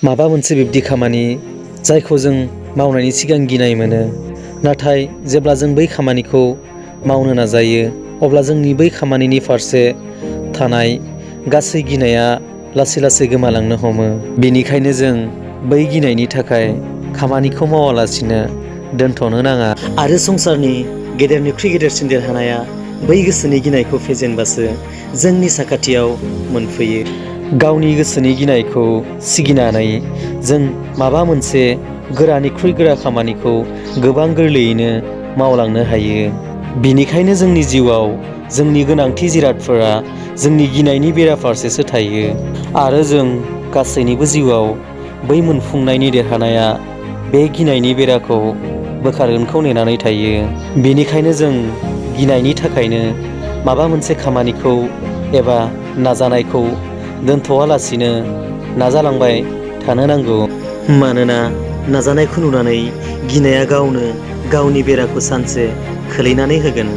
माबा मोनसे बिब्दि खामानि जायखौ जों मावनायनि सिगां गिनाय मोनो, नाथाय जेब्ला जों बै खामानिखौ मावनो नाजायो अब्ला जोंनि बै खामानिनि फारसे थानाय गासै गिनाया लासै लासै गोमालांनो हमो। बेनिखायनो जों बै गिनायनि थाखाय खामानिखौ मावालासिनो दोनथ'नो नाङा आरो संसारनि गेदेरनिख्रुइ गेदेरसिन देरहानाया बै गोसोनि गिनायखौ फेजेनबासो जोंनि साखाथियाव मोनफैयो। गावनि गोसोनि गिनायखौ सिगिनानै जों माबा मोनसे गोरानिख्रुइ गोरा खामानिखौ गोबां गोरलैयैनो मावलांनो हायो। बेनिखायनो जोंनि जिउआव जोंनि गोनांथि जिरादफोरा जोंनि गिनायनि बेराफारसेसो थायो आरो जों गासैनिबो जिउआव बै मोनफुंनायनि देरहानाया बे गिनायनि बेराखौ बोखारगोनखौ नेनानै थायो। बेनिखायनो जों गिनायनि थाखायनो माबा मोनसे खामानिखौ एबा नाजानायखौ दोनथ'वालासिनो नाजालांबाय थानो नांगौ। मानोना नाजानायखौ नुनानै गिनाया गावनो गावनि बेराखौ सानसे खोलैनानै होगोन।